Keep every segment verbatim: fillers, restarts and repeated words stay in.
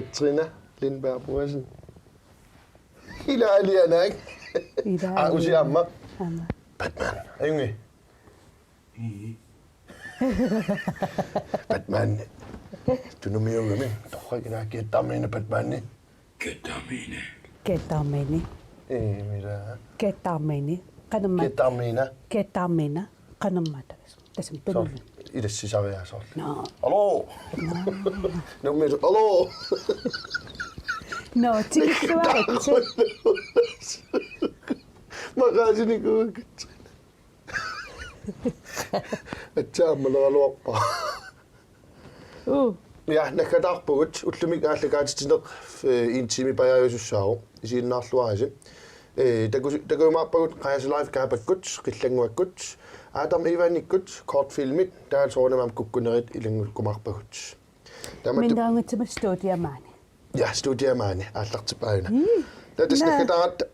Katrine Lindberg Boesen. Ila alianaak. Ila. Ah, usi aamma. Aamma. Batman. Ajunngilaq. Batman. Tunumiugami. Torrak ila Ketamine Batmani. Ketamine. Ketamine. Ee, mira. Ketamine. Qanormaa. Ketamine. Ketamine. Qanormaa tagas. Tassami. Soorlu. Tunumi. Ilassisariaasoorlu. No. Aluu. No. Nummi. Aluu. No, tikilluaritsi. Maqaasinikuuakka. Atsaammaleraluarpa. Uu. Ja, naggataarpugut, ullumi aallakaatitsineq, eh, en time pajaajusussaavoq, isiginnaarluarisi. Eh, taku-, takujumaarpagut Qajasa Live Kaapakkut, Qillannguakkut, Adam Evanikkut, kortfilmit, taava soorunami aamma kukkunerit ilanngukkumaarpagut. Taamaattumik. Minnerunngitsumik studiami maani. Ja, studiami maani, aallartippaajuna. Mm. Taava tassa naggataaratta.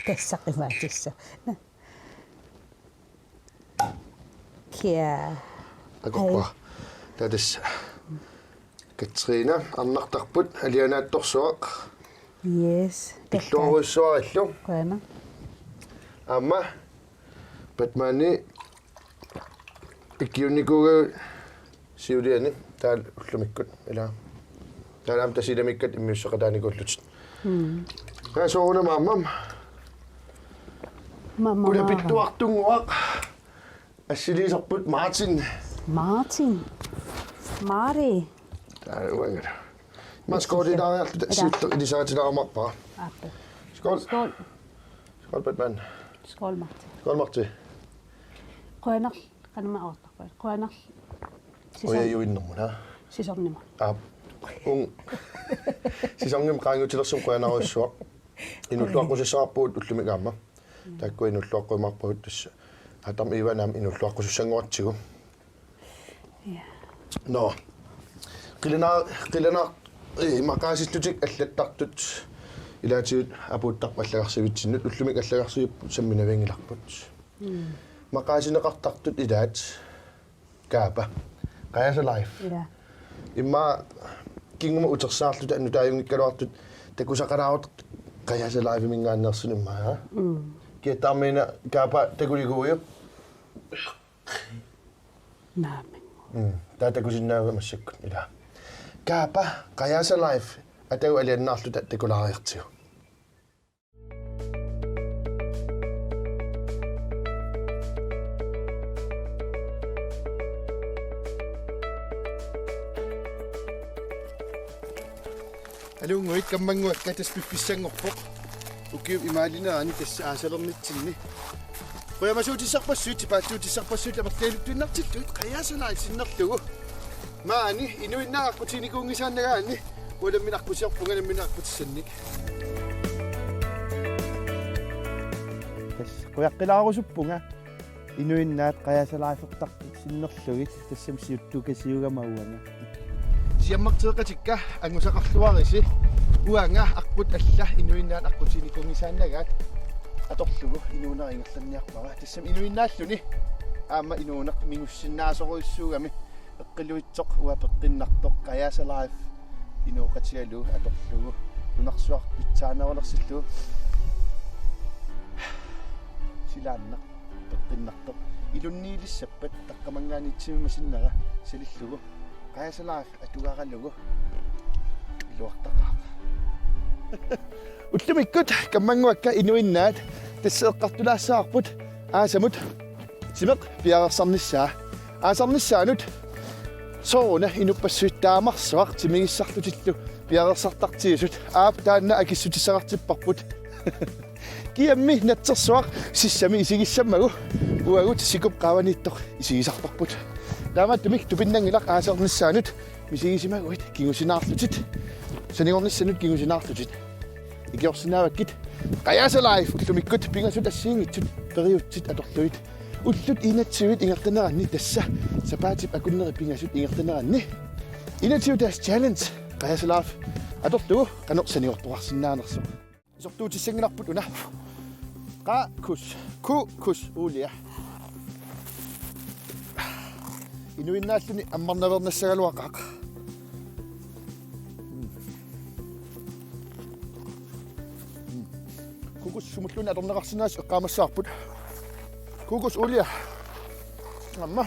Tassa qimaatissa. Kia. Akorpa. Ai. Taava tassa. Katrine, arnartarput, alianaatsorsuaq. Yes. Pilluarujussuarillu. Qujanaq. Aamma, Batmani, ikiunnikuugaluarlugu siuliani, taava ullumikkut, ila. Taava aamma tassa ilamiikkatta immiusseqataanikuullutit. Mm. Taava soorunami aamma. Mamma. Ulapittuartunnguaq. Assiliisarput Martin. Martin. Mari. Taava uanga. Maskodilaariarluta. Ila. Siulleq ilisaritilaarumaarpara. Aappi. Skål. Skål. Skål, Batman. Skål, Martin. Skål, Martin. Qujanaq, qanormaa oortarpara. Qujanaq. Ujajuinnermuna. Sæsonimut. Aap. Ung. Sæsonimut qaangiutilersugut qujanarujussuaq. Inuulluaqqusassaqarpugut ullumi aamma. Taakku inuulluaqqumaarpagut tassa. Adam Evani aamma inuulluaqqusassanngoratsigu. Ja. Nå. Qilana-, qilana-, eh, maqaasillutik allattartut ilaatigut apuuttarput allagarsivitsinnut, ullumi allagarsivipput samminavianngilarput. Mm. Maqaasineqartartut ilaat Kaapa. Qajasa Live. Ja. Immaqa kingumut utersaarluta nutaajunngikkaluartut takusaqalaartut Qajasa Live-iminngaanneersoq immaqa. Mm. Ketamine Kaapa takuliguujuk. Naamik. Mm. Taava takusinnaavat massakkut ila. Kaapa, Qajasa Live, atagu alianaarluta takulaariartigu. Aluunnguit, Kammannguakka tassa piffissanngorpoq. Ukiup imaalinerani tassa aasalernitsinni. Qujamasuutissarpassuit, tipaatsuutissarpassuit amerligaluttuinnartillugit Qajasa Live sinnerlugu. Maani inuinnaat aqqutiginikuunngisaannagaanni uanga nammineq aqqusiorpunga nammineq aqqutissannik. Tassa qujaqqilaarusuppara. Inuinnaat Qajasa Live-ertartut sinnerlugit tassami siuttukasiugama uanga. Siammarteeqatikka angusaqarluarisi uanga aqqut alla inuinnaat aqqutiginikuunngisaannagaat atorlugu inuunera ingerlanniarpara. Tassami inuinnaalluni aamma inuuneq mingussinnaasorujussuugami. Eqqiluitsoq uanga peqqinnartoq Qajasa Live inooqatigalugu atorlugu nunarsuaq pitsaanerulersillugu. Silaannaq peqqinnartoq ilunniilissappat taqqamanngaanniit timimasinnera salillugu Qajasa Live atugaralugu iluartaqaaq. Ullumikkut Kammannguakka inuinnaat tassa eqqartulaassavarput aasamut timeq piareersarnissaa. Aasarnissaanut sooruna inuppassuit taamarsuaq timigissarlutillu piareersartartigisut aap taanna akissutissaqartipparput. Kiammi natsersuaq sissami isigissammagu uagut sikup qaavaniittoq isigisarparput. Taamaattumik tupinnanngilaq aasarnissaanut misigisimaguit kingusinaarlutit. Sanigornissannut kingusinaarlutit. Ikiorsinnaavakkit Qajasa Live ullumikkut pingasut assigiinngitsut periutsit atorlugit. Ullut enogtyve ingerlaneranni tassa sapaatip akunneri pingasut ingerlaneranni. Enogtyve dages challenge Qajasa Live atorlugu qanoq sanigortoqarsinnaanersoq. Isortuutissanngilarput una. Qaa, kus. Ku, kus. Uulia. Inuinnaalluni ammarnaveernassagaluaqaaq. Kokos sumulluunniit atorneqarsinnaasut eqqaamassavarput. Kokos olie. Aamma.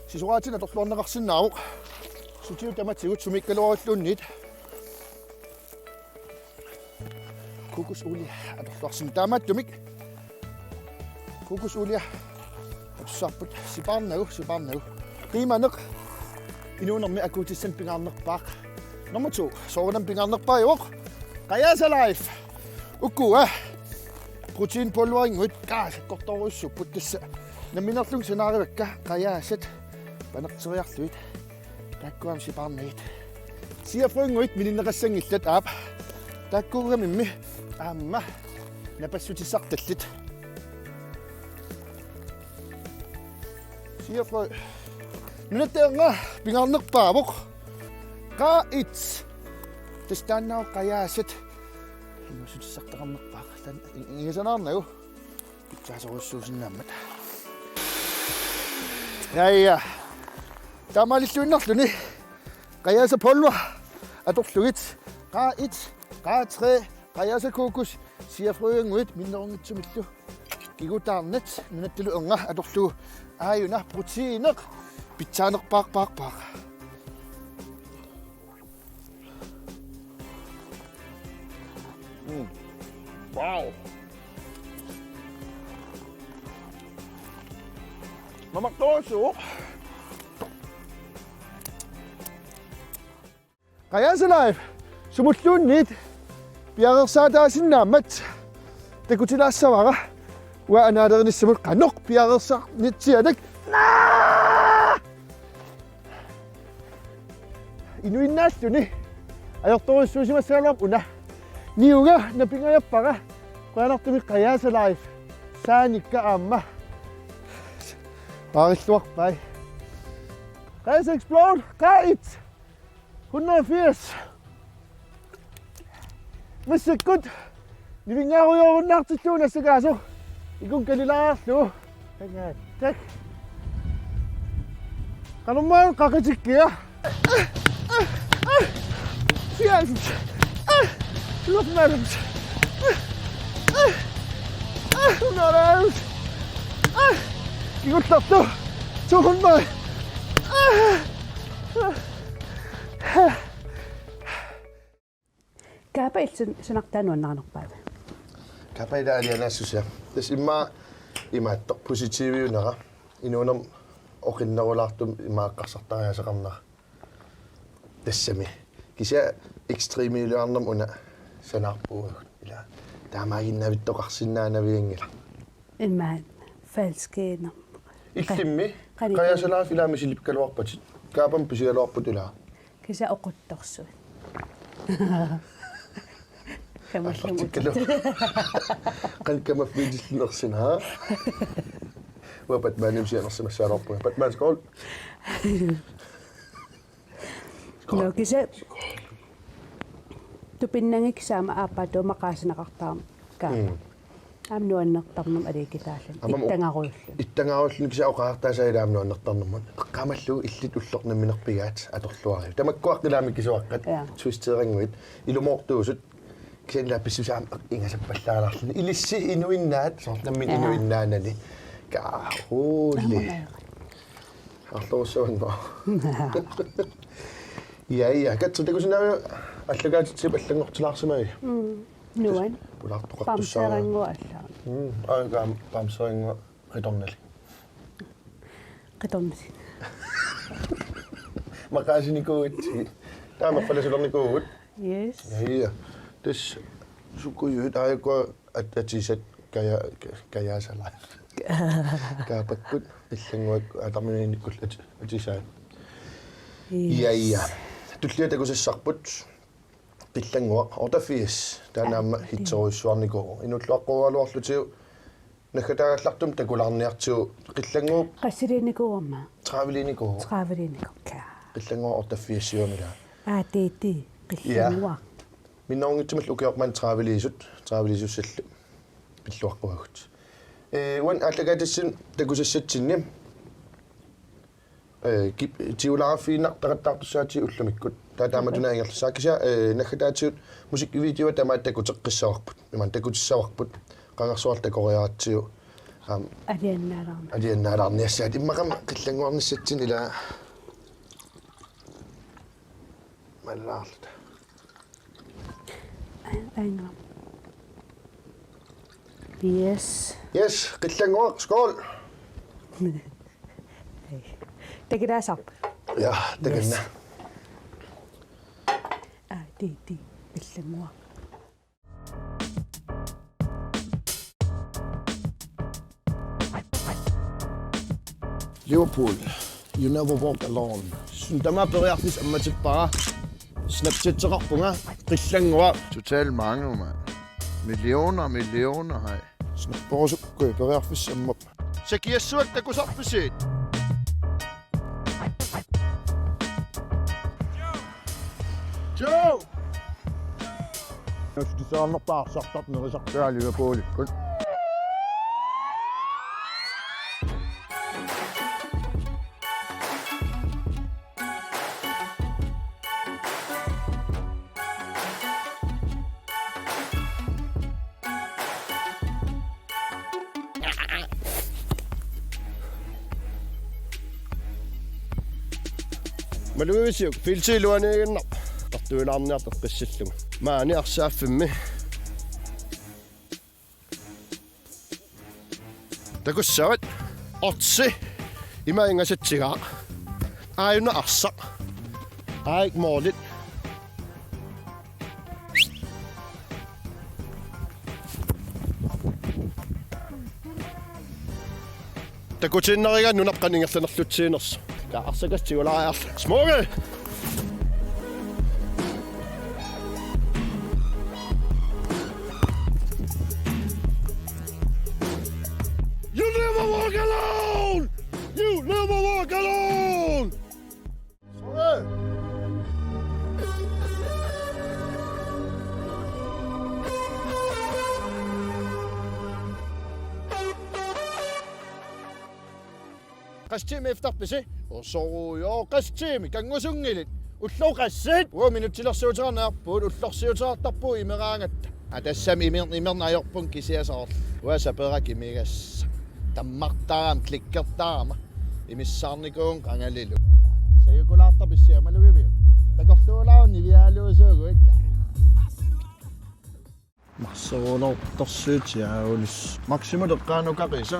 Sisoraatinik atorluarneqarsinnaavoq. Sutigut tamatigut sumiikkaluarulluunniit. Kokos olie atorluarsinnaavoq. Taamaattumik. Kokos olie. Atussavarput sipaarnagu, sipaarnagu. Qiimaneq inuunermi akuutissanik pingaarnerpaaq. Nummer to, soorunami pingaarnerpaajuvoq. Qajaasa Life. Ukua. Proteinpulverinnguit kaa sakkortoorujussuupput tassa. Nammineerlunga sanaarivakka qajaasat panerteriarlugit. Taakkua aamma sipaarnagit. Chia frønnguit mininneqassanngillat aap. Taakkuugamimmi aamma napassutissartallit. Chia frø. Nunatta ernera pingaarnerpaavoq. Qaa et. Tassa taannaavoq qajaasat. Inuussutissartaqarnerpaaq. Taanna ingasanaarnagu. Pitsaasorujussuusinnaammat. Ja, ja. Taamaalilluinnarluni. Qajaasat pulver atorlugit. Qaa et, qaa tre, qajaasat kokos, chia frønnguit minnerunngitsumillu. Kigutaarnat, nunattalu ernera atorlugu. Aajuna proteineq. Pitsaanerpaaq, paaq, paaq. Mm. Wow. Mamartorujussuuvoq. Qajaasa Life, sumulluunniit piareersaataasinnaammat takutilaassavara uanga anaalerinissamut qanoq piareersarnitsianak. Naa! Inuinnaalluni ajortorujussuusimassagaluarpoq una. Niuga napingajappara qujanartumik Qajaasa Life. Saanikka aamma. Paarilluarpai. Qajaasa Explore, qaa et. Hundrede og firs. Massakkut nivinngaarujoorunnaartillugu nassakaasoq. Ikunnga kalilaarlugu. Taangaattak. Qanormaanna qaqitikkia. Firs. Halvfems. Hundrede. Kingullerlu. To hundrede. Kaapa illit sunartaa nuannarinerpaavi? Kaapa ila alianaassusia. Tassa immaqa imaattoq positiviunera. Inuunermi oqinnerulaartumik immaqa eqqarsartariaaseqarnera. Tassami. Kisianni ekstremiuliarnermik una sanaarpugut. Ila taamaaginnavittoqarsinnaanavianngilaq. Immaqa falskeener. Illimmi? Qani-, Qajaasa Life ilaa misilippaluarpatit. Kaapami pisigaluarput ilaa. Kisianni oquttorsuit. Kamallumut. Aallartikkalu. Qanoq kamaffigitilluarsinaa. Uanga Batmanimik sianersimassagaluarpunga. Batman Skull. Nå, kisianni tupinnanngikkaanni aamma aappaatut maqaasineqartarami kaa. Mm. Aamma nuannertarnermut aliikitaallugu. Aamma ittangarujulluni. Ittangarujulluni kisianni oqartartaasaa ilaa aamma nuannertarnermut. Eqqaamallugu illit ulloq namminerpigaat atorluarivit. Tamakku aqqilaammik kisuaqqat. Ja. Twisteerannguit. Ilumoortuusut. Kisianni ilaa pissusiaq ingasappallaalaarluni. Ilissi inuinnaat, soorlu nammineq, ja, inuinnaanani. Kaaruli. Aamma. Arlorussavanngo. Ja, ja. Katri, takusinnaaviuk aallakaatitsivit allanngortilaarsimavit? Mm. Nuann. Pulaartoqartussaavara. Bamserannguaq allaat. Mm. Aa, kaam-, bamserannguaq qitornalik. Qitornalik. Maqaasinikuugatsigit. Taama pallasulernikuuvugut. Yes. Ja, ja. Tassa sukujuit aajuku at-, atisat Kaja-, Ka-, Qajaasa Life. Kaapakkut, Qillannguakkut, aa, taamaniinnikkut at-, atisaat. Yes. Ja, ja. Tullia takusassarput Qillannguaq otteogfirs. Taanna aamma, ja, hitserujussuarnikuuvoq. Inuulluaqqooraluarlutigu naggataagallartumik takulaarniartigu Qillannguup. Qassiliinikuuvoq aamma? Trediveliinikuuvoq. Trediveliinikuuvoq, ja. Qillannguaq otteogfirsiuvoq ilaa. Aa, det er det. Qillannguaq. Ja. Minnerunngitsumillu ukioq manna trediveliisut, trediveliisussallu pilluaqquagut. Ee, uani aallakaatitassinnut takusassatsinni, ee, kip-, tigulaarfigiinnartaqattaartussaatigit ullumikkut. Taava taamatut ingerlassavat kisianni, eh, naggataatigut musikvideoa tamaat takuteqqissavarput. Imaluunniit takutissavarput. Qangarsuarli takoriaratsigu. Aamma. Aliannaalaarni. Aliannaalaarniassaat immaqa qillannguarnissatsinni ilaa. Mallaarluta. Ai, ai, no. Yes. Yes, qillannguaq, skål. Takilaasaq. Ja, takanna. Yes. Aa, ti, ti, qillannguaq. Liverpool, you never walk alone. Suna tamaat periarfissaq ammatippara. Snapchatseqarpunga, qillannguaq. Total mange, mand. Millioner, millioner, hej. Snapperusukkui periarfissaq ammap. Sakiassuaq takusarpisi? Joe! Nussutisaarnerpaarsartartoq nerisartaa Liverpoolikkut. Malugivisiuk, felti iluaniiginnarpoq. Tartuilaarniartoq qissillugu. Maani arsaaffimmi. Takussavat. Otsi. Ima ingasatsigaa. Aajuna arsaq. Aajuna målit. Takutiinnarigaanni nunap qanoq ingerlanerlutsiinersoq. Ka arsakasik tigulaariarlugu. Smukke! You never walk alone! You never walk alone! Qassit tiimit efterpisi? Osorujoq qassit tiimit kanngusunngilit. Ulloq qassit? Uanga minutsilersuuteqarneq ajorpugut, ullorsiuteqartarpugut imeraangatta. Aa, tassami imer-, imerneq ajorpunga kisianni soorlu. Uanga saperaq imigassaq. Tammartarama, klikkertarama. Imissaarnikuuvunga qangalilu. Sajukulaartarpisi imalugiviuk? Takorluulaaruk niviaaluusuuguit. Marseruloortorsuuti aulus. Maximut eqqaanukaqisa.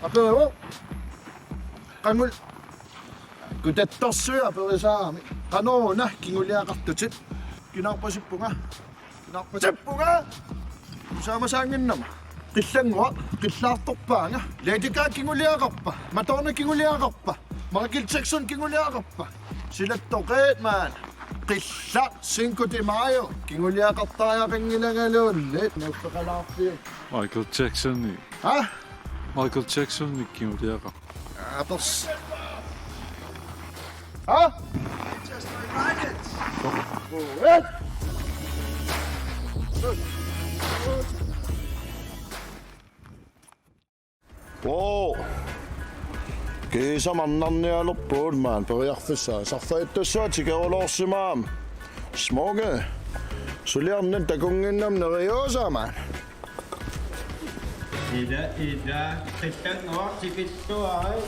Aperevo. Qangul. Kutattorsuit aperisaarami. Qanoruna kinguliaqartutit. Kinaarpasippunga. Kinaarpasippunga. Saamasaannginnama. Qillannguaq, qillaartorpaanga. Lady Gaga kinguliaqarpa. Madonna kinguliaqarpa. Michael Jackson kinguliaqarpa. Silattoqeet maani. Qillaq Cinco de Mayo kinguliaqartariaqanngilangaluunniit nuuffeqalaarfiup. Michael Jacksoni. Ha? Michael Jacksoni kinguliaqarpa. Apers. Ha? What? Wow. Kiisa marnarnialerpugut maani periarfissaa. Sarfajuttussuaq tikeruloorsimagamik. Smukke. Suliarnani takunnginnami neriuusaa maani. Ida, ida, qillannguaq tikilluarit.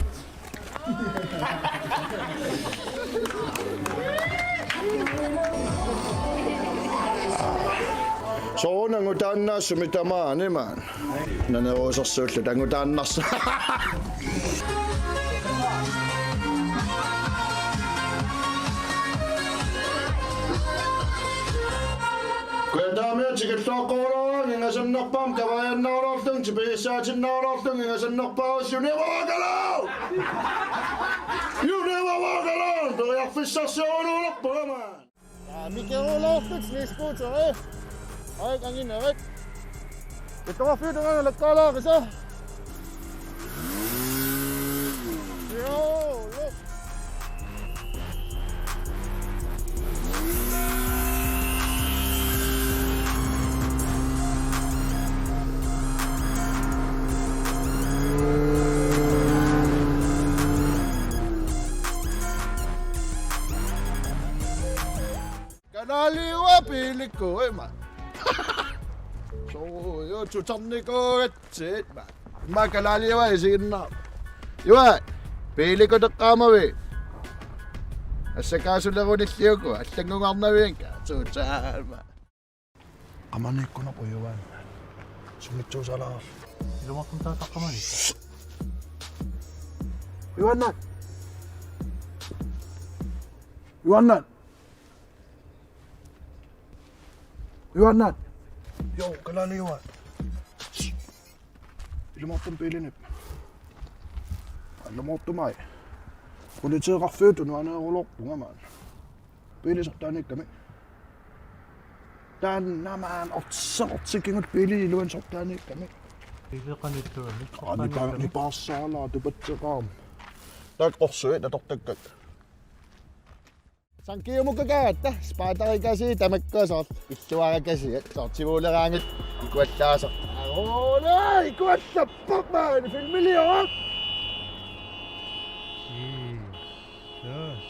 Soorunami angutaannaassumik tamaani maani. Naneruusersuulluta angutaannarsu. Kujataamiut tikilluaqqulluarpakka ingasannerpaamik kavaajannaruloorlunga tipigissaatinnaaruloorlunga ingasannerpaavoq. You never walk alone! You never walk alone! Periarfissarsioruluulerpunga maani. Aa, mikeruloorlutik snescooteri. Aik anginerit. Ittoqarfiup tungaanut lakkaalaarisa. Joo, look. biilikku ima. Suu, jo, tutarnikuugatsigit ima. Ima kalaaliua isiginnaarput. Iva, biilikuteqqaamavi. Assakaasulerunilliuku, allanngungaarnavianka, tuutaama. Qamaniikkunaq ujuaan. Sumitsoosaalaarlu. Ilumoortumik taava taqqamani. Ujuaannaat. Ujuaannaat. Ujuaannaat. Jo, kalaaliua. Ilumoortumik biilinit. Ilumoortumai. Politeeqarfiup tunuaneerulorpunga maani. Biilit sortaaniikkamik. Taanna maani ortiseqartikkigut biilit iluanni sortaaniikkamik. Biilit qanittuani. Aa, nipa-, nipaarsaalaat tupatseqaam. Taakku qorsuit atortakkakka. Sankiumukkakaatta, spaatarikasiit tamakku soorlu illuarakasiat, soorlu tivuuleraangat ikuallaasaq. Aa, ole, ikuallappoq maani, filmilioraq. Jesus.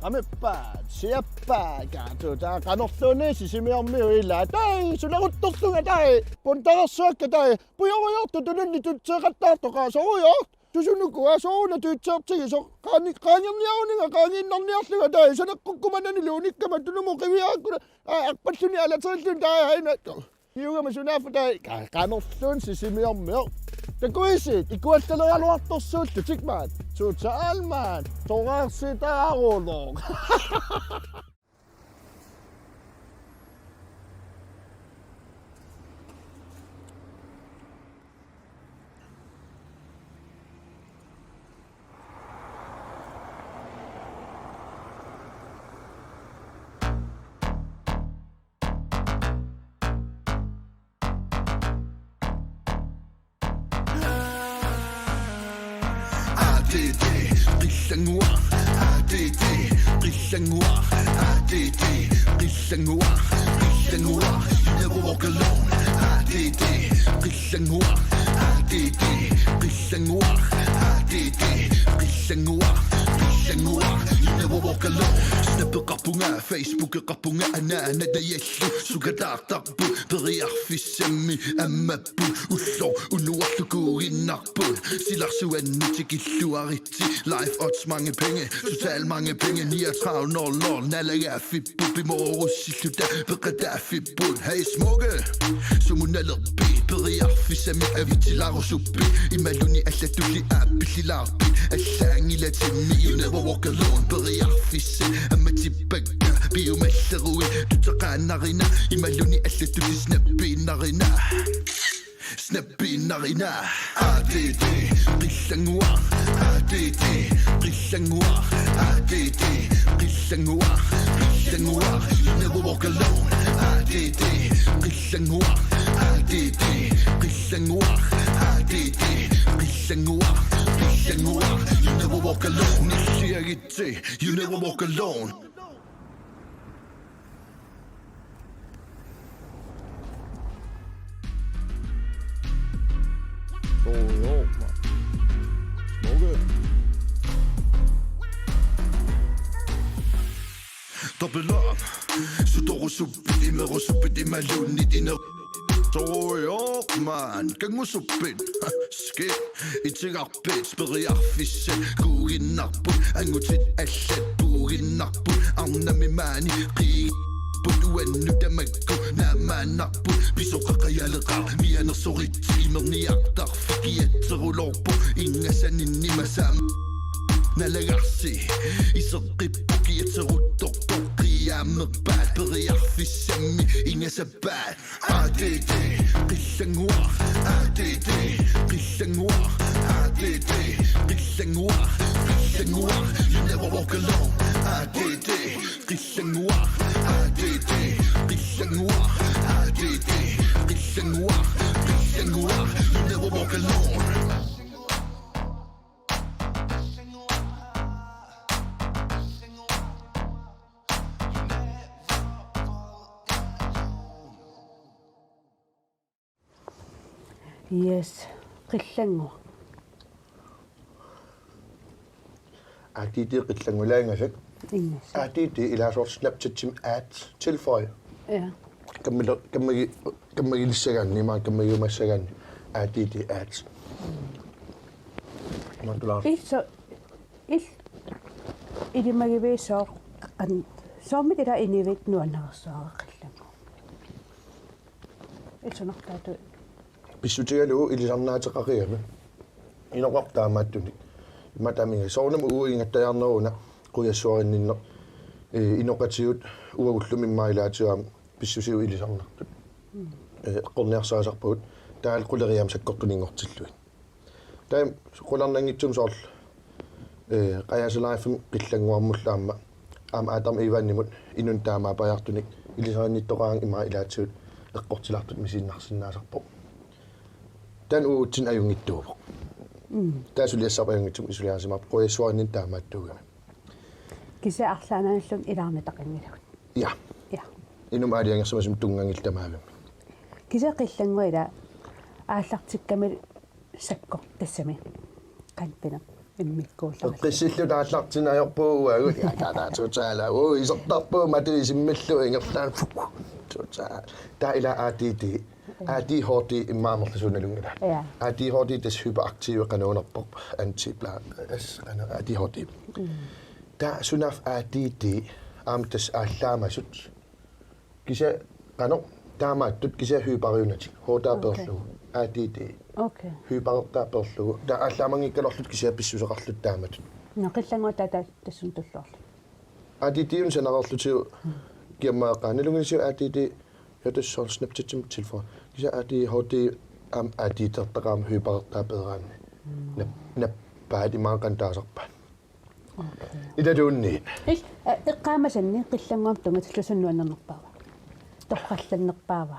Amippaat, siappaat, kaatsutaa qanorluunniit Sisimiormiut ilaat. Tai, suleruttortunga tai, puntarersuakka tai, pujorujoortut tununni tutseeqattaartoqaat, sorujoortut, tusunukua, sooruna tuitseertigisoq, qaani-, qaangerniaruninga, qaangiinnarniarlunga tai, saneqqukkumananilu unikkama tunumut qiviarakkuna, aa, arpalluni alaterilluni tai, aina. Iugama sunaaffa tai, ka-, qanorluunniit Sisimiormiut. Takuisiit, ikuallaleraluartorsuullutik maani. Total maani, toreersitaaruloq. A D D, qillannguaq, A D D, qillannguaq, A D D, qillannguaq, qillannguaq, you never walk alone, A D D, qillannguaq, A D D, qillannguaq, A D D, qillannguaq, qillannguaq, you never walk alone. Snappeqarpunga, Facebookeqarpunga, anaanat najallu, sukataartarput, periarfissammi, ammap ulloq unuarlukuuginnarput. Silarsuanni tikilluaritsi. Life odds mange penge. Total mange penge. Niogtredive nul nul. Naalagaaffipput pimoorussilluta peqataaffipput. Hey Smukke. Sumunalerpit periarfissamik avitsilaarusuppit. Imaluunniit allatulli aappillilaarpit. Allaanngilatimmi you never walk alone. Periarfissat ammatippakka. Piumalleruit tuteqaannarina. Imaluunniit allatulli snappiinnarina. Snappiinnarina. A D D, qillannguaq, A D D, qillannguaq, A D D, qillannguaq, qillannguaq, you never walk alone, A D D, qillannguaq, A D D, qillannguaq, A D D, qillannguaq, qillannguaq, you never walk alone, nilliagitsi, you never walk alone. Soorlu, man. Smukke. Double up. Sutorusuppit, imerusuppit, imaluunniit ine-. Soorlu, man. Kanngusuppit. Skip. Itigar- pit periarfissat kuuginnarput, angutit allat puuginnarput, arnami maani qiipput, uannut tamakku naammaannarput, pisoqaqajaleqaaq, mianersoritsi imerniartarfik, kiatseruloorpoq, inngasaninni masaam-, naalagarsi, iseqqippoq, kiatseruttorpoq, qiiaammerpaat, periarfissammi, ingasappaat. A D D, qillannguaq, A D D, qillannguaq, A D D, qillannguaq, qillannguaq, you never walk alone. A D D, qillannguaq, A D D, qillannguaq, A D D, qillannguaq, qillannguaq, you never walk alone. Yes, qillannguaq. A D D qillanngulaangasak. Ingasak. A D D ilaasortut Snapchatimi at tilføj. Ja. Kammila-, kammagi-, kammagilissagaanni, imaluunniit kammagiumassagaanni A D D at. Matulaar. Illit, illit ilimagiviuk soormi ila inivik nuannarissuareqillangu. Illit sunartaatut. Pissutigalugu ilisarnaateqaqigami. Inoqartoq taamaattunik. Immaqa taamaaga soorunami uagut ingattajaarneruuna qujassuarinninneq. Ee, inoqatigut uagullumi immaqa ilaatigut aamma pissusigut ilisarnartut. Mm. Ee, eqqorniarsarisarpagut. Taavalu quleriaamma sakkortuninngortillugit. Taava qularnanngitsumik soorlu, ee, Qajaasilariffimmi qillannguarmullu aamma, aamma Adam Ivanimut inunnik taamaappajaartunik ilisarinnittoqaraangat immaqa ilaatigut eqqortilaartutut misiinnarsinnaasarpoq. Taanna uagutsinnut ajunngitsuuvoq. Mm. Taava suliassarput ajunngitsumik suliarisimaarpoq qujassuarinninneq taamaattuugami. Kisianni arlaannaalluunniit ilaarnitaqanngilagut. Ja. Ja. Inummut aalajangersimasumik tunnganngillat tamarmik. Kisianni qillannguaq ila aallartikkami sakkortussami qanpina immikkuullarissi. Qissillu taallartinneq ajorpugut uagut. Ja, taava totalt. Uu, isertarpugut matu isimmillugu ingerlaannaq. Totalt. Taava ila A D D. A D H D immaqa amerlasuut nalunngilaat. Ja. A D H D tassa hyperaktivi qanorunarpoq antibla-, as, qano-, A D H D. Mm. Taava sunaaffa A D D aamma tassa aallaamasut. Kisianni qanoq taamaattut kisianni hyperiunatik. H D Okay. peerlugu. A D D. Okay. Hyperertaa peerlugu. Taava aallaamanngikkaluarlutik kisianni pissuseqarlutik taamatut. Nå, qillannguaq taava tassunga tulluarlugu. A D D-unik sanareerlutigu kiammaeqqaa nalunngilisiuk A D D, ja, tassa soorlu Snapchatimi tilføj. Kisianni A D H D aamma A D D-ertaqaaq aamma hyperertaa peeraanni. Mm. Nap-, nappaat imaluunniit qanoq taasarpaat. Okay. Ilaatunniit. Illit, ee, eqqaamasanni qillannguamik tungatillusi nuannernerpaava? Torrallannerpaava?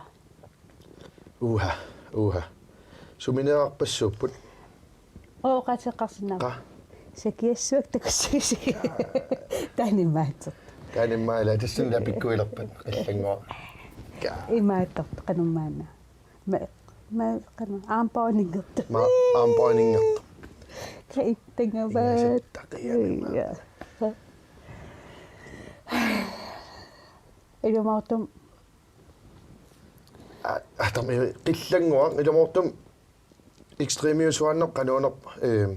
Uha, uha. Suminerarpassuupput. Oo, oqaaseqarsinnaava? Qa? Sakiassuaq takussagissi. Taanna imaattoq. Taanna immaqa ila tassunga pikkuilerpat qillannguaq. Qa. Imaattoq, qanormaanna. Ma, ma, qanoq, armbøjningertoq. Ma, armbøjningertoq. Ka ittangavaat. Ingasattaqianima. Ja. Ilumoortumik. A-, Adam Ivan, qillannguaq, ilumoortumik ekstremiusuaannaq qanoruna, ee,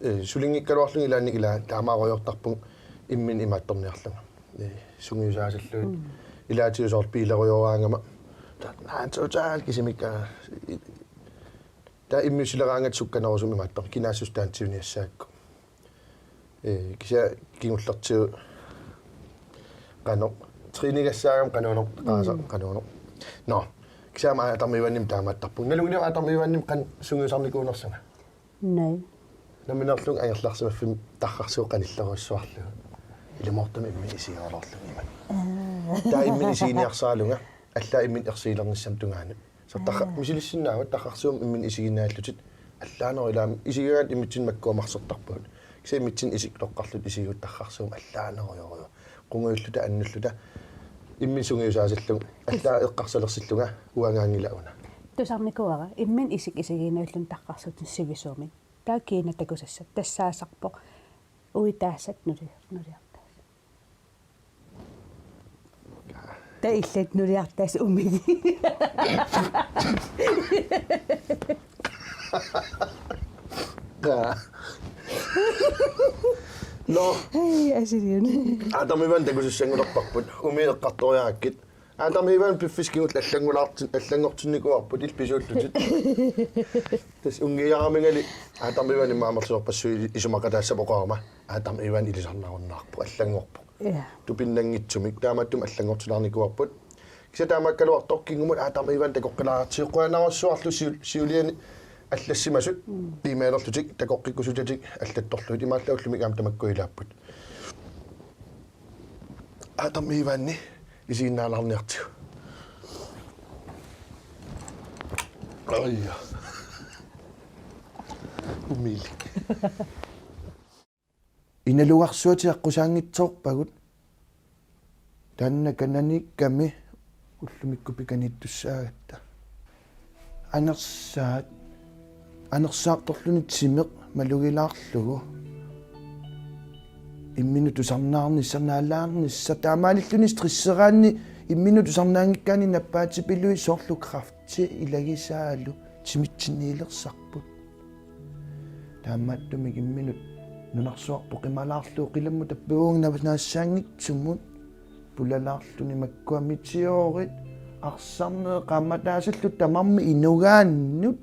ee, sulinngikkaluarlunga ilaanni ila taamaarujortarpunga imminut imaattorniarlunga. Ee, sungiusaasallugit. Mm. Ilaatigut soorlu biilerujoraangama. Ta-, naa, totalt kisimikka. Taava immiussileraangatta sukkanerusumik imaattoq. Kinaassuseq taanna siuniassaakku. Ee, kisianni kingullertigut qanoq. Trænigassaagama qanoq, qaasa, mm, qanoq. Nå, kisianni aamma Adam Ivanimik taamaattarpunga. Nalunngilarpit Adam Ivanimik qanoq sungiusarnikuunersunga? Nej. Nammineerlunga angerlarsimaffimmi tarrarsuup qanillerujussuarlugu. Ilumoortumik imminut isigigaluarlunga ima. Aa. Taava imminut isiginiarsaralunga. Allaat imminut ersigilernissamut tungaanut. Soorlu tarra-, aa, misilissinnaavat tarrarsuummik imminut isiginaallutit. Allaaneruvoq, ilaa, isigigakku immitsinnut makkuammarsertarpagut. Kisianni immitsinnut isikkoqarlutit isigigakkit tarrarsuummik allaanerujorujuk. Qungujulluta annulluta. Imminut sungiusaasallunga. Allaat eqqarsalersillunga uangaanngilaq una. Tusarnikuuara. Imminut isik isigiinnarlugu tarrarsuutini sivisuumik. Taava kiinaq takusassat. Tassaasarpoq. Uitaassat nuli-, nuliartaat. Taava illit nuliartaasa umili. Qa. Nå. Hej, asiliun. Adam Ivan takusassanngulerparput. Umiit eqqartoriarakkit. Adam Ivan piffissaq kingulleq allanngulaartin-, allanngortinnikuuarput illit pisuullutit. Tassa unngiaramingali Adam Ivan immaqa amerlasoorpassuit isumaqataassapput oqarama. Adam Ivan ilisarnarunnaarpoq, allanngorpoq. Ja. Tupinnanngitsumik, taamaattumik allanngortilaarnikuuarput. Kisianni taamaakkaluartoq kingumut Adam Ivan takoqqilaartigu qujanarujussuarlu siu-, siuliani allassimasut, mm, e-mailerlutik, takoqqikkusutatik allattorlugit, imaallaat ullumi aamma tamakku ilaapput. Adam Ivani isiginnaalaarniartigu. Aja. Umilik. Inalugarsuatit aqqusaanngitsoorpagut. Taanna kananiikkami ullumikkut pikaniittussaagatta. Anersaat, anersaartorluni timeq malugilaarlugu. Imminut tusarnaarnissaq, naalaarnissaq, taamaalilluni stresseraanni imminut tusarnaanngikkaanni nappaatipilui, soorlu kræfti ilagisaalu timitsinniilersarput. Taamaattumik imminut nunarsuarput qimalaarlugu qilammut tappavunga naassaanngitsumut pulalaarluni makkua meteorit arsarneq qaammataasarlu tamarmik inugaannut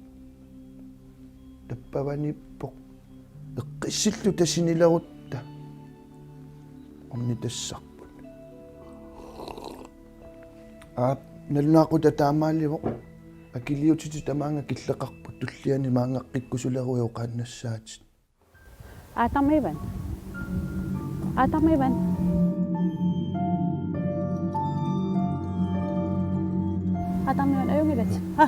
tappavaniippoq. Eqqissilluta sinilerutta ornitassarput. Aap, nalunaaqutaq taamaalivoq. Akiliutitit tamaanga killeqarput, tulliani maanngaqqikkusuleruit oqaannassaatit. Aatamiivan. Aatamiivan. Aatamiivan, ajunngilaq. Ha.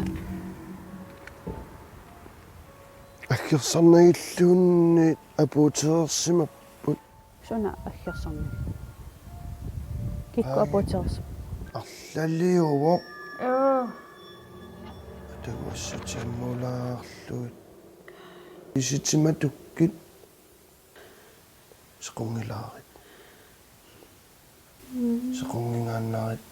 Aggersarnagilluunniit apuutereersimapput. Suna aggersarnagit? Kikkut apuutereersimappat? Arlaliuvoq. Aa. Ataguassat ammulaarlugit. Isitimatukkit. Sequnngilaarit. Mm. Sequnngingaannarit.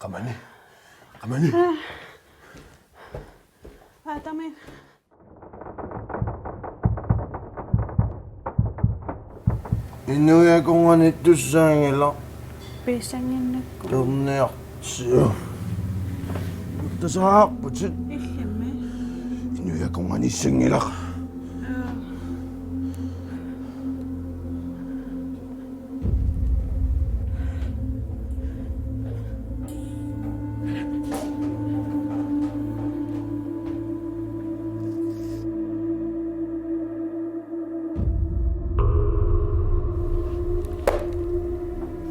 Qamani. Qamani. Aatami. Inuiaqarnittussaanngilaq. Piissanngilakku. Torniarti. Tasaarputit. Illimmi. Inuiaqarnissanngilaq. Aa.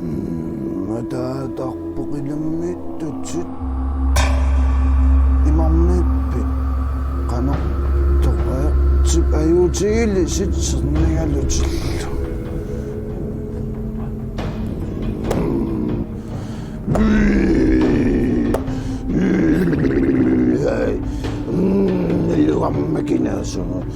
Mm, ataatarpoq ilammiittutit. Imarmiippit? Qanoq toqaertip ajuutigilisitsernigalutillu. Illuamma kinaasunut.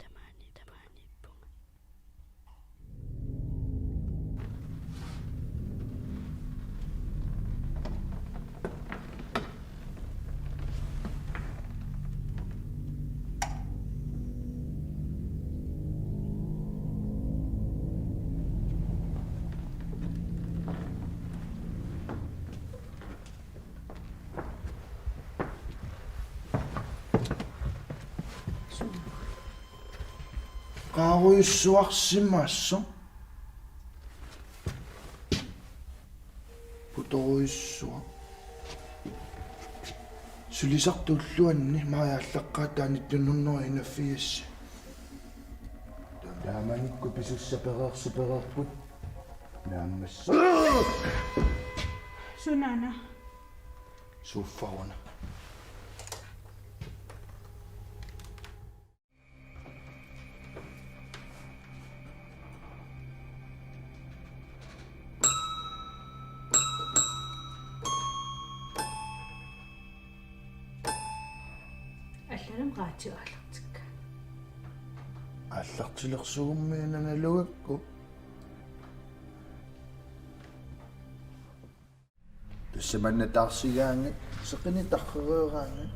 Tamaani, tamaaniippunga. Qaarujussuarsimasoq. Putorujussuaq. Sulisartut ulluanni Maja aallaqqaataa nitten hundrede enogfirs. Taamanikkut pisussapereersipereerput. Naammassuk. Sunaana? Suuffaruna. Allanut raatiu aallartikka. Aallartilersugummina nalugakku. Tassa manna taarsigaangat, seqinitaqereeraangat,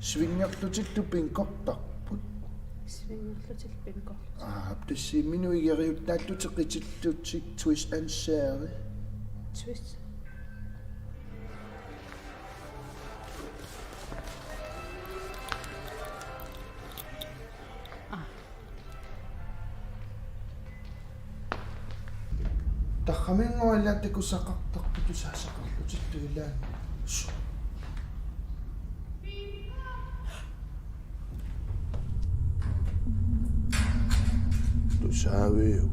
svingerlutillu pinkortarput. Svingerlutik bingorlutik. Aa, tassa imminut igeriuttaallutik qitillutik twist and share. Twist. Taxaminngua ila takusaqartarput tusaasaqarlutillu ilaanni. Tusaaviuk?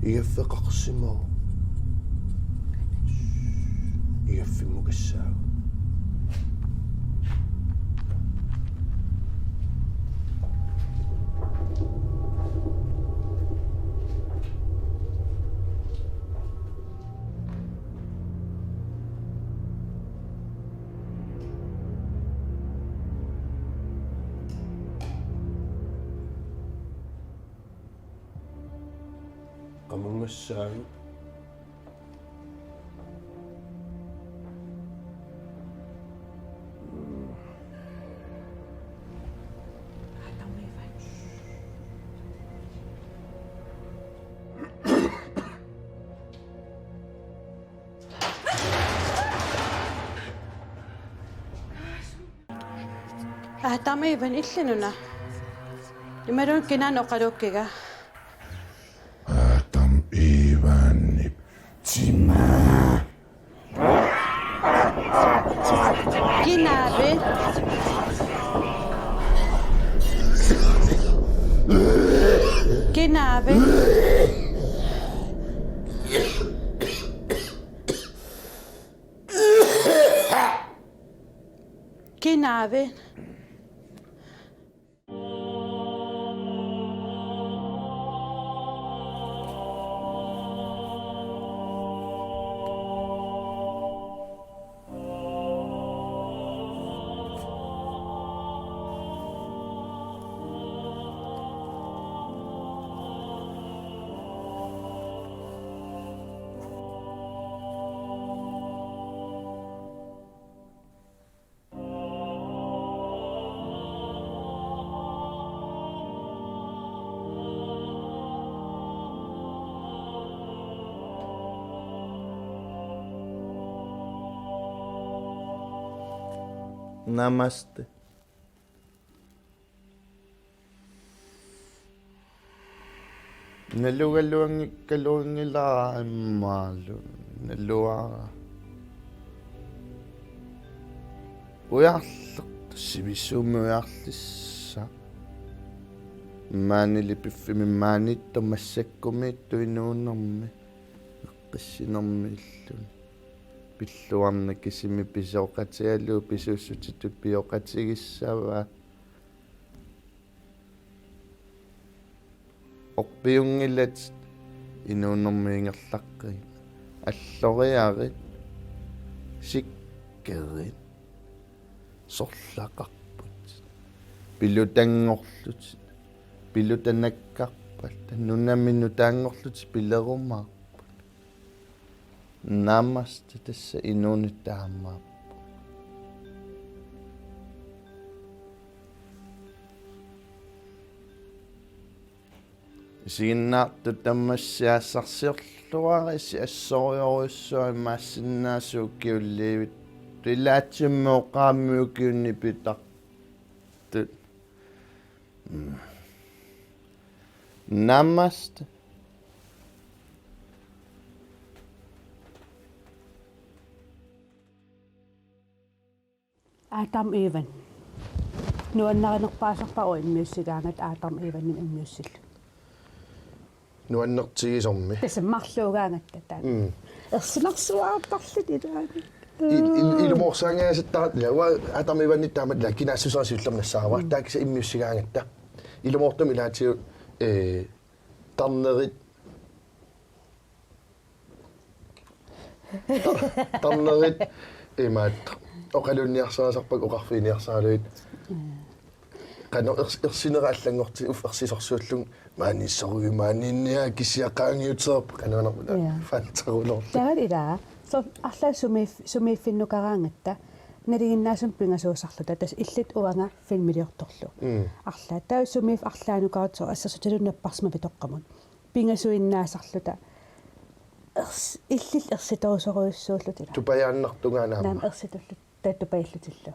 Igaffeqarsimavoq. Igaffimmukassaaq. Qamunngassaanga. Adam Ivan, illit una? Imaluunniit kinaana oqaluukkiga? Adam Ivanip timaa. Kinaavit? Kinaavit? Kinaavit? Namaste. Nalugaluanngikkaluanngilara immaalu. Naluara. Ujarleq, sivisuumik ujarlissaq. Maanili piffimmi maaniittoq massakkumiittoq inuunermi. Eqqissinermi illuni. Pilluarneq kisimi pisooqatigalugu pisuussutitut pioqatigissavaa. Orpiunngilatit inuunermi ingerlaqqigit. Alloriarit. Sikkerit. Sorlaqarputit. Pilutanngorlutit. Pilutanakkarpallutit. Nunami nutaanngorlutit pilerumaarput. Namaste, tassa inuuneq taamaappoq. Isiginnaartut tamassi aassarsiorluarisi assorujussuaq imaassinnaavoq ukiut liivit. Ilaatigut oqaramik ukiut nipitartut. Mm. Namaste. Adam Ivan. Nuannarinerpaasarpara uanga immiussigaangatta Adam Ivanimut immiussillugu. Nuannertigisummi. Tassa marluugaangatta taanna. Mm. Ersinarsuaartarlutit ilaanni. Il-, il-, ilumoorsaangajasattaratta, ila, uanga Adam Ivanip taamatut ila kinaassuseq siullermik nassaarpara. Mm. Taava kisianni immiussigaangatta. Ilumoortumik ilaatigut, eh, tarnerit. Ta-, tarnerit, Imaattoq. Oqalunniarsarisarpakka oqarfiginiarsaralugit. Qanoq ers-, ersinera allanngortigiuk, uffa ersisorsuullunga maaniissorujussuuvoq, maaniinniarlugu kisiat qaangiutereerput qanoq anermut. Ja. Fantaruloorlu. Taava ilaa. Soorlu arlaat sumiif-, sumiiffinnukaraangatta nalinginnaasumik pingasuusarluta tassa illit uanga filmiliortorlugu. Mm. Arlaat. Taava sumiiffik arlaanukarutsigu assersuutigalugu napparsimavik toqqamut. Pingasuinnaasarluta. Ers-, illit ersitorusorujussuulluta. Tupajaannartunga aamma. Naamik ersitulluta tupajallutillu.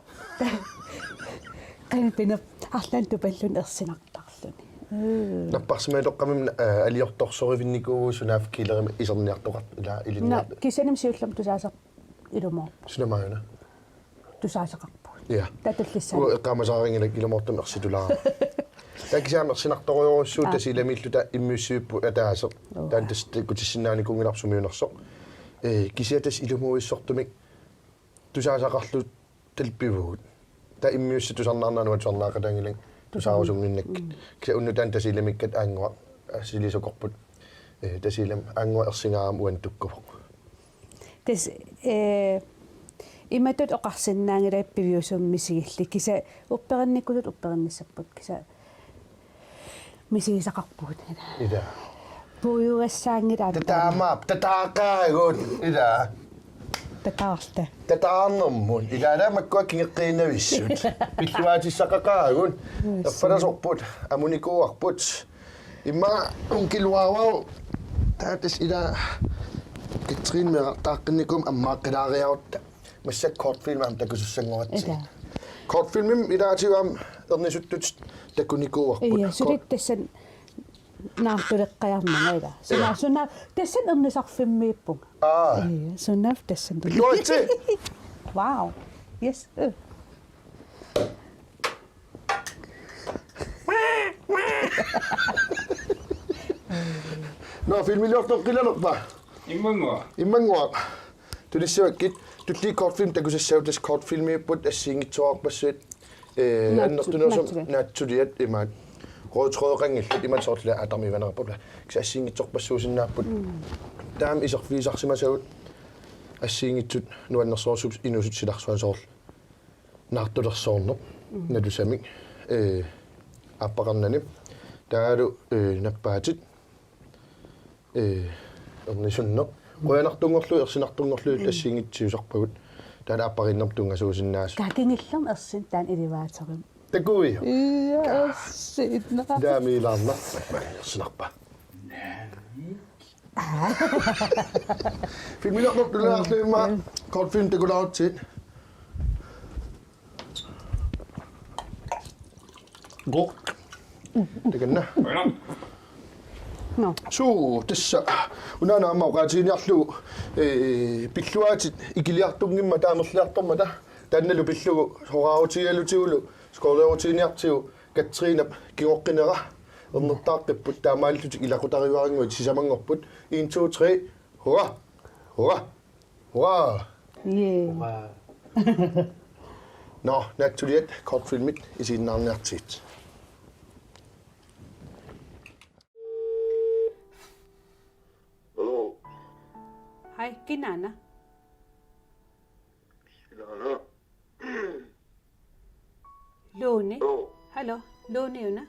Qanipinap arlaannik tupalluni ersinartarluni. Mm. Napparsimavik toqqamut, eh, aliortorsorivinnikuuvugut sunaaffa killerimik iserniartoqartoq ilaa ilinniartoq. Naa, kisianni siullermik tusaasaq ilumoorpoq. Suna maajuna. Tusaasaqarpugut. Ja. Taava tullissaani. Uanga eqqaamasaqaanngilara ilumoortumik ersitulaarama. Taava kisianni ersinartorujussuuvoq. Aa. Tasiilamiilluta immiussivipput ataaseq. Uaa. Taanna tassa takutissinnaanikuunngilarput sumiunnersoq. Eh, kisianni tassa ilumoorsortumik tusaasaqarluta talpivugut. Taava immiussaq tusarnaarnanga tusarnaaqataanngilanga tusaarusunnginnakku. Mm. Kisianni unnuk taanna Tasiilamiikkatta aannguaq, eh, silisukorput. Eh, Tasiilami aannguaq ersingaarami uannut tukkuvoq. Tassa, eh, imatut oqarsinnaanngilagut piviusumik misigillit. Kisianni upperinnikutut upperinnissapput. Kisianni misigisaqarpugut. Ilaa. Puiugassaanngilagut. Tataamaap, tataaqaagut. Ilaa. Tataarta. Tataarnermut. Ilaa, makkua kingeqqiinnavissut. Pilluaatissaqaqaagut. Erfalasorput, amunikuuarput. Immaqa onkel Wawa. Taava tassa ilaa Katrine meerartaaqqinnikuummat ammaaqqilaariarutta. Massakkut kortfilm aamma takusussanngoratsigit. Ilaa. Kortfilmimik ilaatigut aamma ernisuttut takunikuuarput. Ja, suli tassani naartuleqqajarnanga ilaa. Suna, ja. Suna, tassani ernisarfimmiippunga. Aa. Ja, suna tassani. Pilluaritsi! Wow. Yes. Øh. Nå, filmiliortoq qilalerpa? Immannguaq. Immannguaq. Tunissavakkit, tulliit kortfilm takusassagut tassa kortfilmiupput assigiinngitsorpassuit. Eh, naatsu-, annertunerusumik naatsuliat. Naatsuliat imaat. Rød trådeqanngillat imaat soorlu atarmivanerapula. Kisianni assigiinngitsorpassuusinnaapput. Mm. Taama iserfigisarsimasagut assigiinngitsut nuannersorsuupput inuusuttut silarsuasoorlu. Naartulersoorneq, mm, nalusamik, eh, aappaqarnani. Taavalu, eh, nappaatit, eh, ernisunneq. Qujanartunngorlugu, ersinartunngorlugu, mm, assigiinngitsut siusarpagut. Taavalu aappariinnermut tunngasuusinnaasut. Kakingillermi ersin taanna elevatorimi. Takuiuk? Ja, ersin. Taamiilaarna. Ersinarpa. Filmiliortoq tulaarlugit immaqa kortfilm takulaarutsigit. Go. Takanna. Nå. Suu, tassa. Unaana aamma oqaatiginiarlugu, eh, pilluaatit ikiliartunngimmat amerliartormata. Taannalu pillugu soraarutigigalutigulu, skoleerutiginiartigu, Katrinap kingoqqinera ernertaaqqipput taamaalillutik ilaqutariinnguit sisamanngorput. En, to, tre. Hurra! Hurra! Hurra! Yeah. Hurra! Nå, naatsuliat kortfilmit isiginnaarniartigit. Hallo. Hej, kinaana? Kinaana? Lone? Hallo. Hallo, Lone una?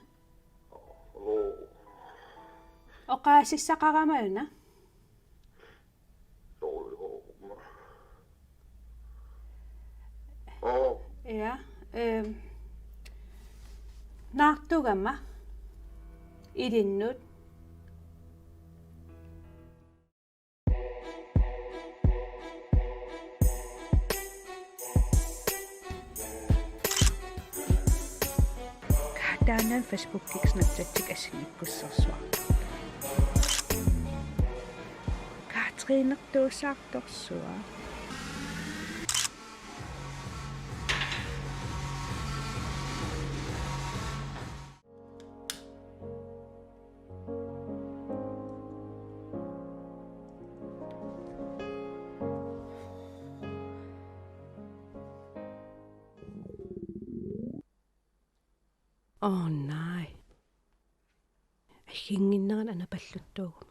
Hallo. Oqaasissaqarama una? Hallo. Hallo. Ja, ehm, naartugama ilinnut. Taanna Facebookikkut Snapchatikka assigiikkussarsua. Katrinertuusaartorsua. Åh, nej. Assigiinnginnerani anapalluttuuguma.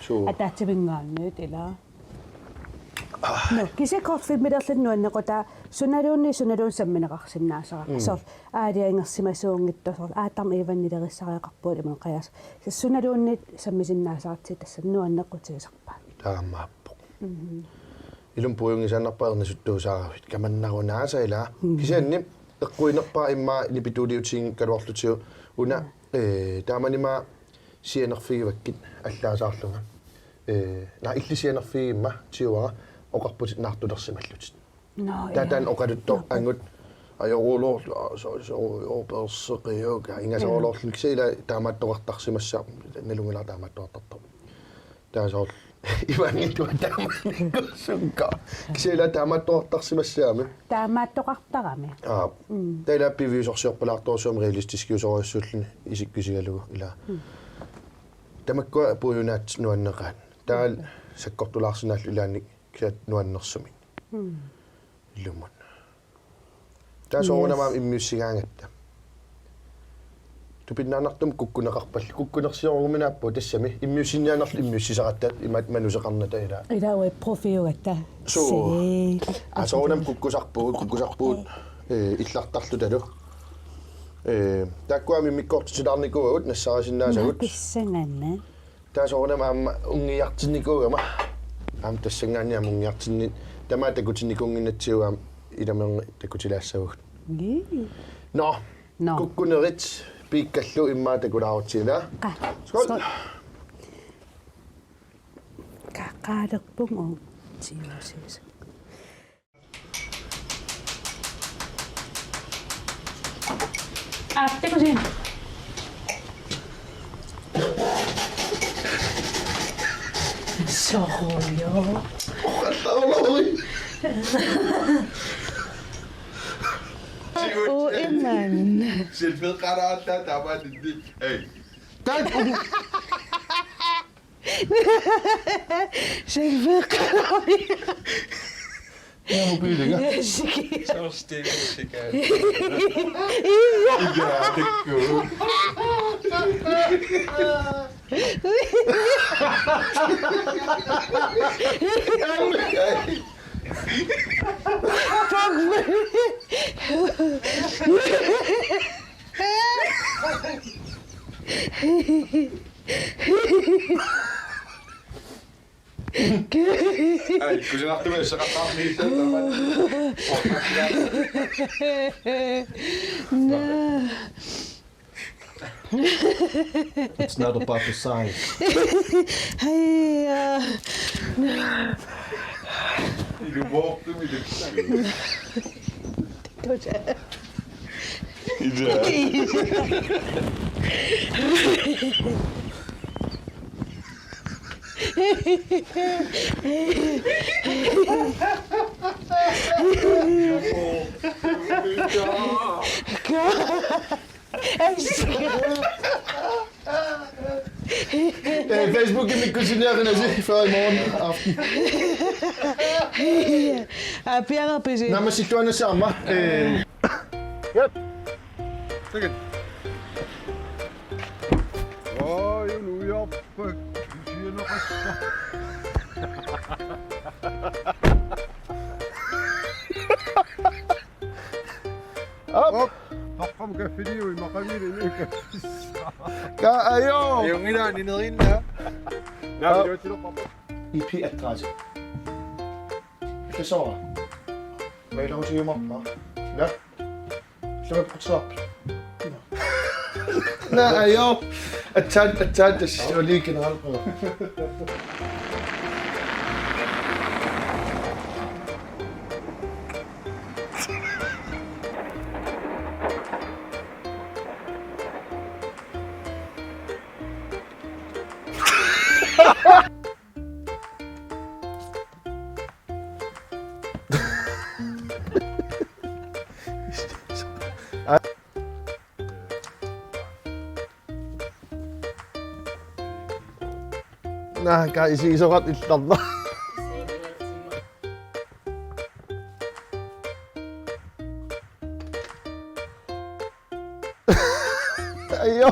Suu. Ataatsiminngaanniit ilaa. No, kisianni kortfilmilerluta nuannequtaa sunaluunniit sunaluunniit sammineqarsinnaasara. Mm. Soorlu aalajangersimasunngitsoq, soorlu Aatami Iivani nilerissariaqarpugut imaluunniit qajasut. Sunaluunniit sammisinnaasaratsigu tassa nuannequtigisarpaat. Taamaappoq. Mhm. Ilumut puiunngisaannarpara ernasuttuusaaravit. Kamannarunaasa ilaa. Mhm. Kisianni eqquinerpaaq immaqa nipituuliutigigaluarlutigu una, mm, eh, taamanimaa sianerfigivakkit allaasaarlunga. Eh, naa illit sianerfigigimma tiguara oqarputit naartulersimallutit. Nå, taava taanna ja. Oqaluttoq. Nå. Angut ajoruloorlu, aa, so, so, jo, perseqiuka, ingasoorloorlu, ja, kisianni ilaa taamaattoqartarsimassaaq, nalunngilara taamaattoqartartoq. Taava soorlu, ivanngittua taamaannikkussuunga. Kisianni ilaa taamaattoqartarsimassaammi. Taamaattoqartarami. Aa. Mm. Taava ilaa piviusorsiorpalaartorujussuarmik realistiskiusorujussuulluni isikkisigalugu ilaa. Mm. Tamakkua puiunaat nuanneqaat. Taava, mm, sakkortulaarsinnaallugu ilaanni kisianni nuannersumik. Mm. Ilumut. Taava soorunami, yes, immiussigaangatta. Tupinnaannartumik kukkuneqarpallu. Kukkunersioruminaappugut tassami. Immiussinniaannarluta immiussisaqattaarluta imaattoq manuseqarnata ilaa. Ilaa uagut profiugatta. Suu. Siil. Aa, soorunami kukkusarpugut, kukkusarpugut, eh, illartarlutalu. Eh, taakkua immikkoortitilaarnikuuagut nassarisinnaasagut. Nakkissanganna. Taava soorunami aamma unngiartinnikuugama. Aamma tassanngaanniit aamma unngiartinni-, tamaat takutinnikuunnginnatsigu aamma ilamerni takutilaassavagut. Ii. Nå. Nå. Kukkunerit piikkallu immaqa takulaarutsigit. Qa-, skål. Skål. Ka-, qaalerpunga tiusiisa. Aap, takusiuk. Soorlu. Oqallarlui. Uu, iman. Silfeqqaraallaa taamaattinni. Ei. Taak. Silfeqqarami. Ja, mobiiliga. Siki. Soorlu Steven Seagal. Ija. Ija, tikku. Ai, kusanartumik assaqartarniilluta. Naa. It's not about the size. Hej, uh, Ilumoortumik. Tusa. Ija. Eh, Facebookimiikkusunniaqinasi før i morgen aften. Aa, piareerpisi? Naammassilluaannassaaq aamma. Eh. Yep. Tikkut. Oj, nu er jeg oppe. Op. Op. Toqqamut kaffiliui maqanngilaq inuit. Ka ajo. Ajunngilaq ineriinnaq. Naa, op. Iluatsilerpara. I P-adresse. Illusoora. Mailerutigiumaarpara. Naa. Illuatsilerpara. Naa, ajo. Aatsaat, aatsaat, tassa oli generalprøve. Naa, ka isigisoqartoq illarnaq. Ajo.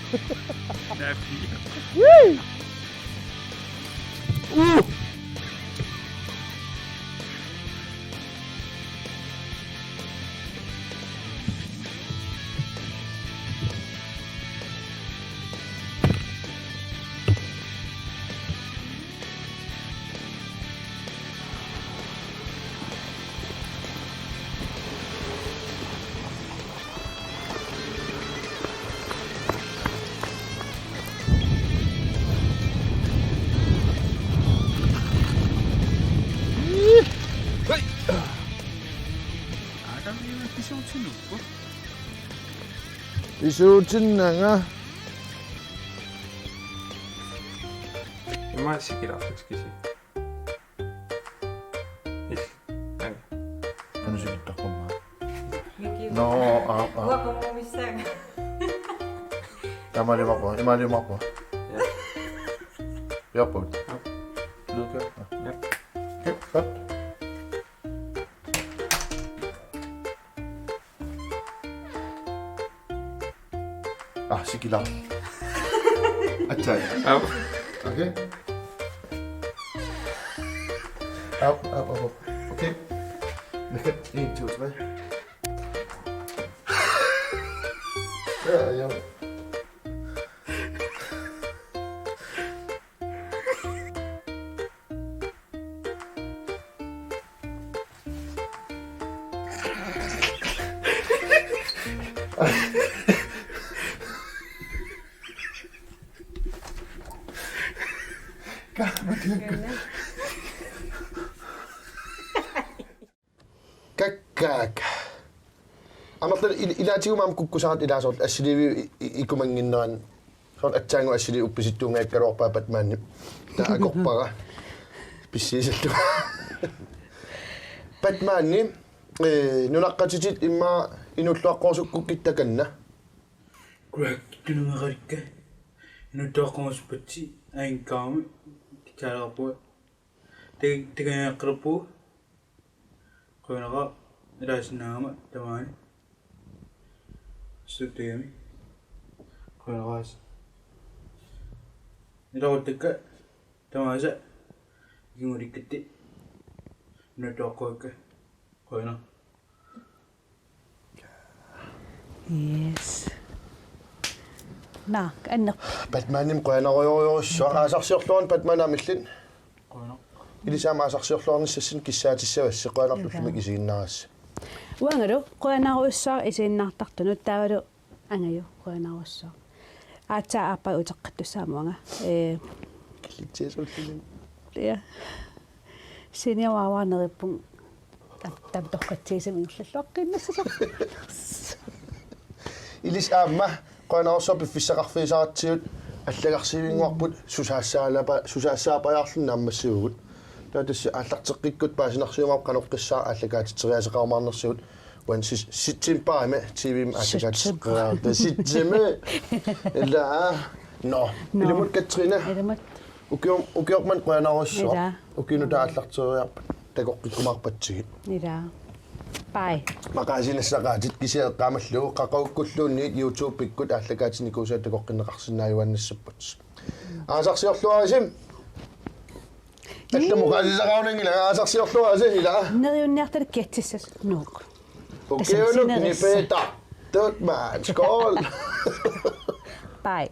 Napi. Hej. Adam, vi er episode til nu. Episode til nanga. Ima sikilaartusi kisi. Is. Ai. Anu sikittaqummaa. Miki. No, aa, aa. Uakumu missaanga. Tamalimaqqu, imalimaqqu. Ja. Japput. Ja. Luka. Ja. Kippat. Ah, sikila. Atsai. Au. Okay. Au, au, au, au. Okay. Nakkat, en, to, tre. Ja, ja. Kakkaak. Amerlal il-, ilaatigut aamma kukkusakkat ilaasorlu assiliiviup i-, i-, ikumannginnerani. Soorlu aatsaannguaq assiliiviup uppisittuunngikkaluarpaa Batmanip. Taava akorpara. Pissiisallu. Batmani, eh, nunaqqatitit immaqa inuulluaqqorusukkukkit takanna. Kuak tunungarakka. Inuulluaqqorusuppatsi ainkaami. Tikkaalaarpua. Te-, tekaniaqqerpuu. Qujanaqaaq ilaasinnaagama tamaani. Suttugami. Qujanaqaaq. Ilaquttakka tamaasa kingulikkatta. Nutuaqqukka. Qujanaq. Yes. Naa, anner. Batmanimik qujanarujorujussuaq aasarsiorluarni Batman amillit. Qujanaq. Ilissi aamma aasarsiorluarnissassinnik kissaatissavassi qujanarlu ullumi isiginnaarassi. Uangalu qujanarujussuaq isiginnaartartunut taavalu Angaju qujanarujussuaq. Aatsaat aappaa uteqqittussaammat uanga. Ee. Killitsiasuulluni. Ja. Senioraanerupput. Tap-, tap-, toqqatsigisumik ingerlalluaqqinnassasarpoq. Ilissi aamma qujanarsuaq piffissaqarfigisaratsigu allagarsiivinnguarput susaassaapa-, susaassaappajaarluni naammassivugut. Taava tassa aallarteqqikkutta paasinarsiumaarpoq qanoqqissaaq aallakaatitseriaaseqarumaarnersigut. Uani sis-, septembarimi T V-mi aallakaatitseriaaseqarpoq september. Ila. Nå. Nå. Ilumut Katrine. Ilumut. Ukior-, ukiormanna qujanarsuaq. Ila. Ukiunut aallarteriarpat takoqqikkumaarpatsigit. Ila. Bye. Maqaasinassaqaatit kisianni eqqaamallugu qaqugukkuluunniit YouTube-ikkut aallakaatitinikuusaat takoqqinneqarsinnaajuaannassapput. Aasarsiorluarisi. Allamut oqaasisaqarunanngilanga aasarsiorluarisi ila. Neriunniartalik kiatsissas nuuk. Ukiunut nipitartut maanna. Skål. Bye.